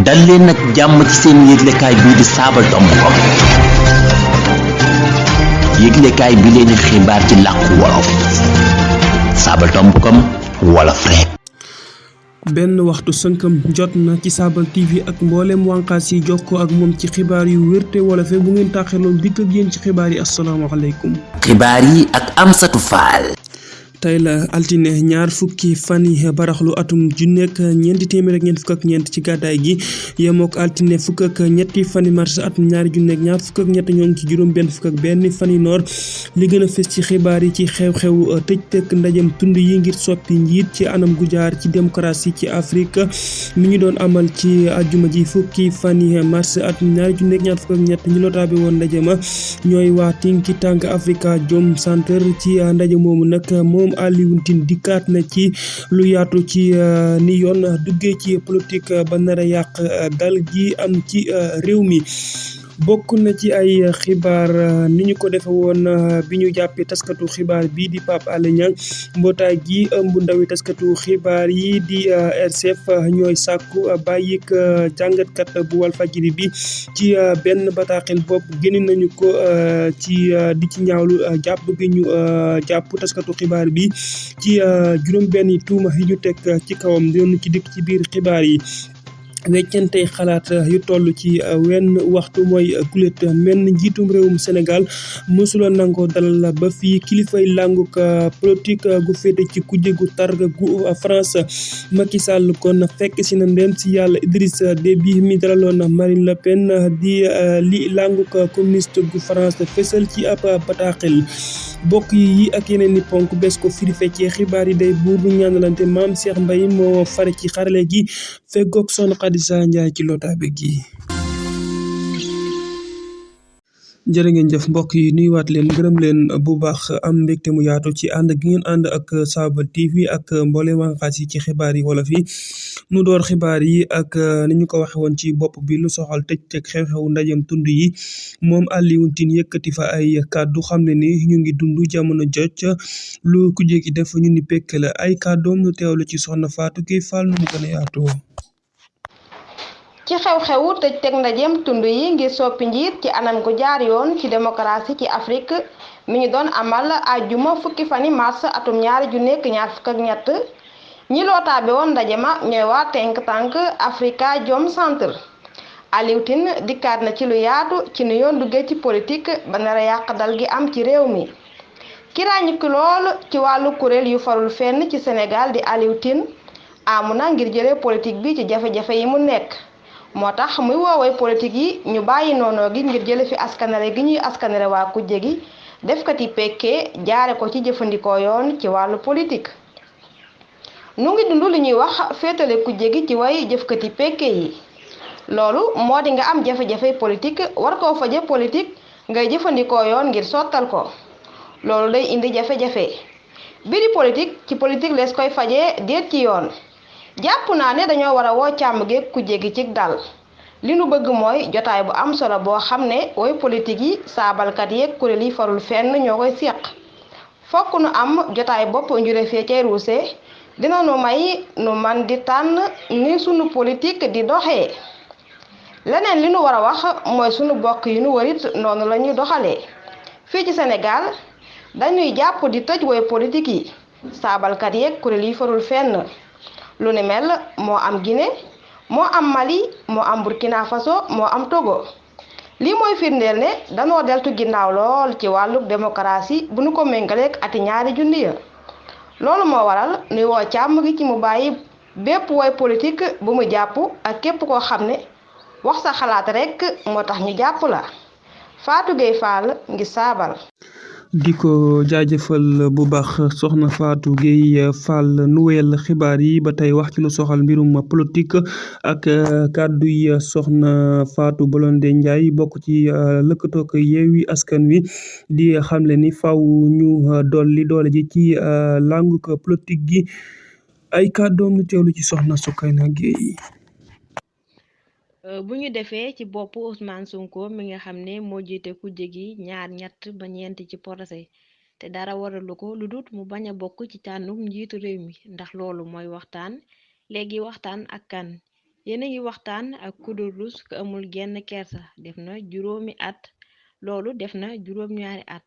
dal leen nag jàmm ci seen yëglekaay bii di Sabadombcom yëglekaay bi leen xibaar ci làkku wolof Sabadombcom wolof rek. benn waxtu sënkam jot na ci Sabal TV ak mboolem wànqaas yi jokkoo ak moom ci xibaar yu wérte wolofe bu ngeen tàxeloon dikk ak yéen ci xibaar yi asalaamaaleykum. xibaar yi ak Amsatou Fall. tey la altine ñaar fukki fan yi baraxlu atum junneek ñeenti téeméer ak ñeent fukk ak ñeent ci gàddaay gi yemook altine fukk ak ñetti fani mars atum ñaari junneek ñaar fukk ak ñett ñoo ngi ci juróom benn fukk ak benn fani noor li gën a fës ci xibaar yi ci xew-xew tëj tëkk ndajem tund yi ngir soppi njiit ci anam gu jaar ci démocratie ci Afrique mi ñu doon amal ci àjjuma ji fukki fani mars atum ñaari junneek ñaar fukk ak ñett ñi lotaabe woon ndaje ma ñooy waa Think Tank Africa Jom Center ci ndaje moomu nag moom Alioune Tine dikkaat na ci lu yaatu ci ni yoon duggee ci politique ba nar a yàq dal gi am ci réew mi. bokk na ci ay xibaar ni ñu ko defe woon bi ñu jàppee taskatu xibaar bii di Pape Alé Niang mbootaay gi ëmb ndawi taskatu xibaar yi di RCF ñooy sàkku bàyyik jàngatkat bu Walfadjri bi ci benn bataaxel bopp génn nañu ko ci di ci ñaawlu jàpp gi ñu jàpp taskatu xibaar bi ci juróom benn tuuma yi ñu teg ci kawam doon ci dikk ci biir xibaar yi. weccante xalaat yu toll ci wenn waxtu mooy gulet menn njiitum réewum Sénégal mësula nangoo dalal ba fii kilifay lànguk politique gu féete ci kujje gu targa gu France Macky Sall kon fekk si na ndem si yàlla Idrissa Déby mi dalaloon Marine Le Pen di li lànguk communiste gu France fësal ci ab bataaxel bokk yi ak yeneen ni ponk bes ko firi feccee xibaar yi day buur bu ñaanalante Maam Cheikh Mbaye moo fare ci xarale gi feggoog Soxna Xadisa Njaay ci lotaabe gi. jërë ngeen jëf mbokk yi nuyuwaat leen gërëm leen bu baax am mbégte mu yaatu ci ànd gi ngeen ànd ak Sabal TV ak mboolem wànqaas yi ci xibaar yi wolof yi nu door xibaar yi ak ni ñu ko waxe woon ci bopp bi lu soxal tëj teg xew-xewu ndajem tund yi moom Alioune Tine yëkkati fa ay kàddu xam ne ni ñu ngi dund jamono jot lu ku jékki def ñu ni pekk la ay kàddoom nu teewlu ci soxna Fatou Gueye Fall nu mu gën a yaatoo. ci xew-xewu tëj teg ndajem tund yi ngir soppi njiit ci anam gu jaar yoon ci démocratie ci Afrique mi ñu doon amal àjjuma fukki fani mars atum ñaari junneek ñaar fukk ak ñett ñi lootaabe woon ndaje ma ñooy waa Think Tank Africa Jom Center. Alioune Tine dikkaat na ci lu yaatu ci ni yoon duggee ci politique ba nar a yàq dal gi am ci réew mi ki ràññiku lool ci wàllu kuréel yu farul fenn ci Sénégal di Alioune Tine amu na ngir jëlee politique bi ci jafe-jafe yi mu nekk. moo tax muy woowee politique yi ñu bàyyi noonoo gi ngir jële fi askanale gi ñuy askanale waa kujje gi defkati pekkee jaare ko ci jëfandikoo yoon ci wàllu politique. nu ngi dund li ñuy wax féetale kujje gi ci way jëfkati pekkee yi loolu moo di nga am jafe-jafe politique war koo faje politique ngay jëfandikoo yoon ngir sottal ko loolu day indi jafe-jafe biri politique ci politique lees koy fajee déet ci yoon. jàpp naa ne dañoo war a woo càmm geeg kujje gi ci dal li nu bëgg mooy jotaay bu am solo boo xam ne woy politique yi saabalkat yeeg kuréel yi farul fenn ñoo koy seq fokk nu am jotaay bopp njure fee cay ruuse dina nu may nu man di tànn ni sunu politique di doxee leneen li nu war a wax mooy sunu bokk yi nu warit noonu la ñuy doxalee fii ci Sénégal dañuy jàpp di tëj woy politique yi saabalkat yeeg kuréel yi farul fenn lu ne mel moo am Guinée moo am Mali moo am Burkina Faso moo am Togo lii mooy firndeel ne danoo deltu ginnaaw lool ci wàllu démocratie bu nu ko méngaleek ati ñaari junni ya loolu moo waral nuy woo càmm gi ci mu bàyyi bépp woy politique bu mu jàpp ak képp koo xam ne wax sa xalaat rekk moo tax ñu jàpp la Fatou Gueye Fall ngi Sabal. di ko jaajëfal bu baax soxna Fatou Gueye Fall nu wéyal xibaar yi ba tey wax ci lu soxal mbirum politique ak kàddu yi soxna Fatou Blondin Ndiaye bokk ci lëkkatoog Yewwi Askan Wi di xamle ni faw ñu dolli doole ji ci langue politique gi ay kàddoom nu teewlu ci soxna Soukayna Gueye. bu ñu defee ci bopp Ousmane Sonko mi nga xam ne moo jiite kujje gi ñaar ñett ba ñeent ci procès te dara waralu ko lu dut mu bañ a bokk ci tànnum njiitu réew mi ndax loolu mooy waxtaan léegi waxtaan ak kan yéen a ngi waxtaan ak kudul rus ku amul genn kersa def na juróomi at loolu def na juróom-ñaari at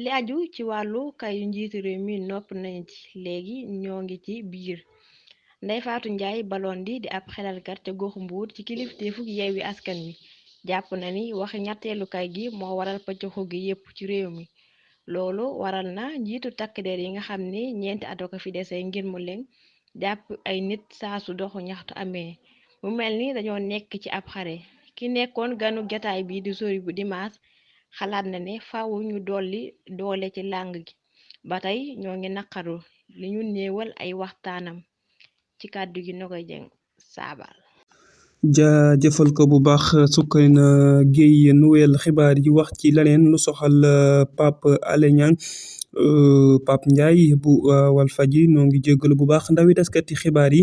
li aju ci wàllu kayu njiitu réew mi nopp nañ ci léegi ñoo ngi ci biir Ndeye Fatou Ndiaye Balondi di ab xelalkat ca goxu Mbuur ci kilifteefug Yewwi Askan Wi jàpp na ni waxi ñetteelu kay gi moo waral pëccëxu gi yépp ci réew mi loolu waral na njiitu takk der yi nga xam ni ñeenti at ko fi dese ngir mu leen jàpp ay nit saa su doxu ñaxtu amee mu mel ni dañoo nekk ci ab xare ki nekkoon ganu jataay bi di sori bu dimaas xalaat na ne faaw ñu dolli doole ci làng gi ba tey ñoo ngi naqaru li ñu néewal ay waxtaanam ci kàddu gi na koy jëng saabal jaajëfal ko bu baax Soukeyna Gueye nuweel xibaar yi wax ci leneen lu soxal Pape Alé Niang Pape Ndiaye bu Walfadjri noo ngi jéggalu bu baax ndawi taskati xibaar yi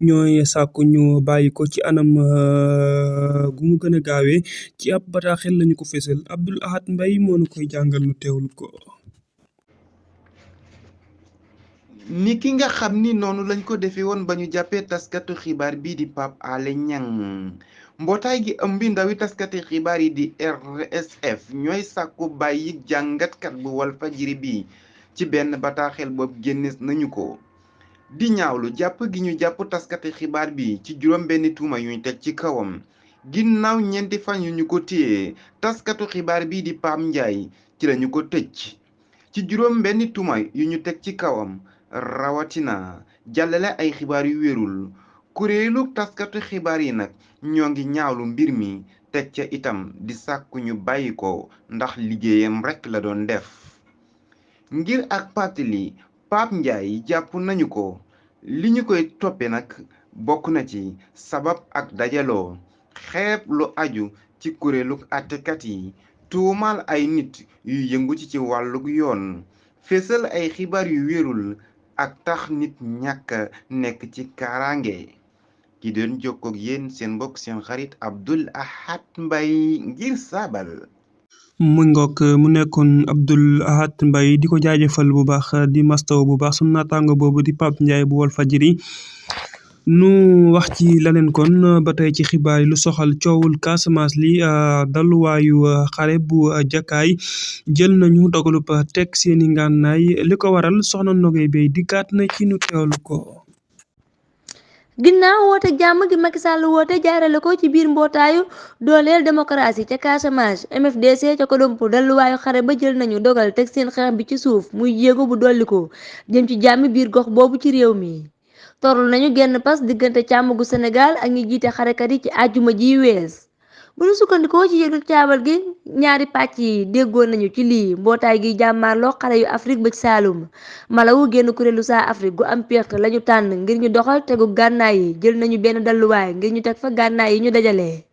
ñooy sàkku ñu bàyyi ko ci anam gu mu gën a gaawee ci ab bataaxel lañu ko fésal Abdoul Ahad Mbaye moo nu koy jàngal nu teewlu ko. ni ki nga xam ni noonu lañ ko defee woon ba ñu jàppee taskatu xibaar bii di Pape Alé Niang mbootaay gi ëmbi ndawi taskati xibaar yi di RSF ñooy sàkku bàyyi jàngatkat bu Walfadjri bi ci benn bataaxel boobu génnes nañu ko di ñaawlu jàpp gi ñu jàpp taskati xibaar bi ci juróom benn tuuma yu ñu teg ci kawam ginnaaw ñeenti fan yu ñu ko téye taskatu xibaar bii di Pape Ndiaye ci lañu ko tëj ci juróom benn tuuma yu ñu teg ci kawam rawatina jàllale ay xibaar yu wérul kuréelu taskatu xibaar yi nag ñoo ngi ñaawlu mbir mi teg ca itam di sàkku ñu bàyyi ko ndax liggéeyam rekk la doon def ngir ak pàttali Pape Ndiaye jàpp nañu ko li ñu koy toppe nag bokk na ci sabab ak dajaloo xeeb lu aju ci kuréelu àttekat yi tuumaal ay nit yu yëngu ci wàllug yoon fésal ay xibaar yu wérul ak tax nit ñàkk nekk ci kaaraange ki doon jokkoog yéen seen mbokk seen xarit Abdoul Ahad Mbaye ngir saabal mu ngoog mu nekkoon Abdoul Ahad Mbaye di ko jaajëfal bu baax di mastaw bu baax sunu naataango boobu di Pape Ndiaye bu Walfadjri nu wax ci leneen kon ba tey ci xibaar yi lu soxal coowul Casamance li dalluwaayu xare bu jakkaay jël nañu dogalub teg seeni ngànnaay li ko waral soxna Nogay Bey dikkaat na ci nu teewlu ko. ginnaaw woote jàmm gi Macky Sall woote jaarale ko ci biir mbootaayu dooleel démocratie ca Casamance MFDC ca Kodompo dalluwaayu xare ba jël nañu dogal teg seen xeex bi ci suuf muy jéego bu dolli ko jëm ci jàmm biir gox boobu ci réew mi. torlu nañu genn pas diggante càmm gu Sénégal ak ñi jiite xarekat yi ci àjjuma ji wees bu ñu sukkandikoo ci yëg caabal gi ñaari pàcc yi déggoo nañu ci lii mbootaay gi jàmmaarloo xare yu Afrique ba ci Saalum Malawu génn kuréelu saa Afrique gu am perte lañu tànn ngir ñu doxal tegu gànnaay yi jël nañu benn dalluwaay ngir ñu teg fa gànnaay yi ñu dajalee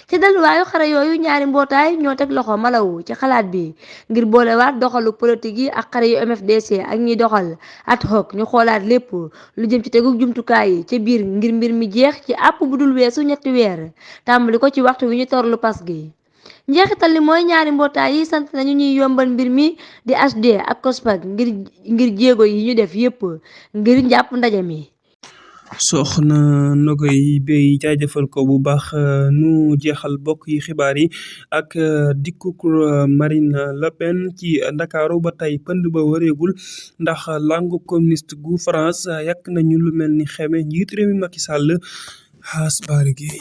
ci dalluwaayu xare yooyu ñaari mbootaay ñoo teg loxo Malawu ci xalaat bi ngir boolewaat doxalu politique yi ak xare yu MFDC ak ñiy doxal ad hoc ñu xoolaat lépp lu jëm ci tegu jumtukaay yi ca biir ngir mbir mi jeex ci àpp bu dul weesu ñetti weer tàmbali ko ci waxtu wi ñu torlu pas gi njeexital li mooy ñaari mbootaay yi sant nañu ñuy yombal mbir mi di HD ak COSPAC ngir jéego yi ñu def yépp ngir njàpp ndaje mi. soxna Nogay Bey jaajëfal ko bu baax nu jeexal bokk yi xibaar yi ak dikkuk Marine Le Pen ci Ndakaaru ba tey pënd ba wëreegul ndax langue communiste gu France yàq nañu lu mel ni xeme njiit réew mi Macky Sall xaas baari Gueye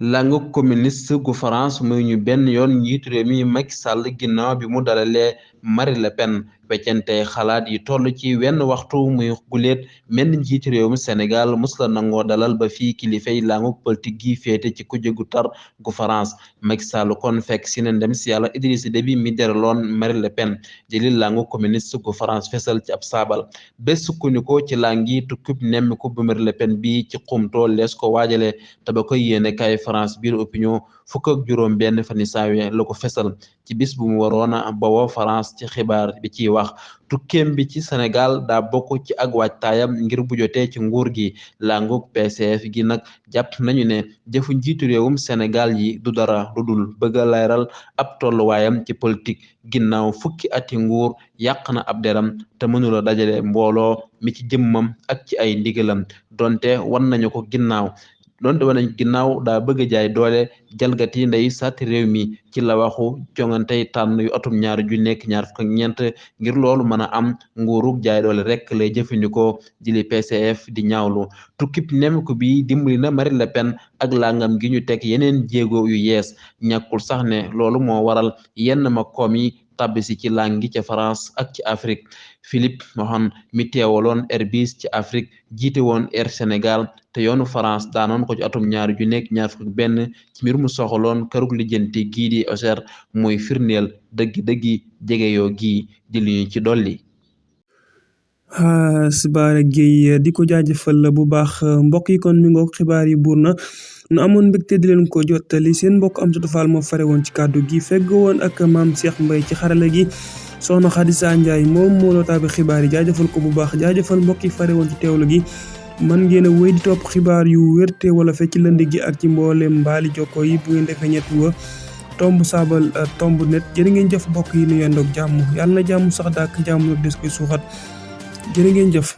langue communiste gu France muy ñu benn yoon njiitu réew mi Macky Sall ginnaaw bi mu dalalee Marine Le Pen weccante xalaat yi toll ci wenn waxtu muy guleet menn njiitu réewum Sénégal mus la nangoo dalal ba fii kilifay langue politique gi féete ci kujje gu tar gu France Macky Sall kon fekk si ne ndem si yàlla Idrissa Déby mi deraloon Marine Le Pen jëli langue communiste gu France fesal ci ab saabal bés sukkandiku ci langi tukkub nemmiku bu Marine Le Pen bi ci xumtoo lees ko waajale te ba koy yéene kay France biir opinion fukk ak juróom benn fani saawe la ko fesal ci bis bu mu waroon a bawoo France ci xibaar bi ciy wax tukkeem bi ci Sénégal daa bokk ci ak waajtaayam ngir bu jotee ci nguur gi langug PCF gi nag jàpp nañu ne jëfu njiitu réewum Sénégal yi du dara lu dul bëgg a leeral ab tolluwaayam ci politique ginnaaw fukki ati nguur yàq na ab deram te mënula dajale mbooloo mi ci jëmmam ak ci ay ndigalam donte wan nañu ko ginnaaw donte wanañ ginnaaw daa bëgg a jaay doole jalgati ndey sàtt réew mi ci la waxu jongantey tànn yu atum 2024 ngir loolu mën a am nguurug jaay doole rek lay jëfandikoo jili PCF di ñaawlu tukkib nemmeeku bi dimbali na Marine Le Pen ak langam gi ñu teg yeneen jéego yu yees ñàkkul sax ne loolu moo waral yenn ma koom yi tabbisi ci lang gi ca France ak ci Afrique Philippe Mohan mi teewaloon Airbus ci Afrique jiite woon Air Sénégal te yoonu France daanoon ko ci atum 2021 ci mbir mu soxaloon kërug lijjanti gii di Auxerre mooy firndeel dëggi jege yoo gii di li ñu ci dolli. Sibaara Gueye di ko jaajëfal bu baax mbokk yi kon mi ngoog xibaar yi buur na nu amoon mbégte di leen ko jottali seen mbokk Amsatou Fall moo fare woon ci kàddu gi fegg woon ak maam Cheikh Mbaye ci xarala gi soxna Khadija Ndiaye moom moo loo taabi xibaar yi jaajëfal ko bu baax jaajëfal mbokk yi fare woon ci teewlu gi man ngeen a wéy di topp xibaar yu wérte wala fekk ci lënd gi ak ci mboolem mbaali jokko yi bu ngeen defee ñett wa tomb saabal tomb net jërë ngeen jëf mbokk yi nu yendoog jàmm yàlla na jàmm sax dàkk jàmm nag des koy suuxat jërë ngeen jëf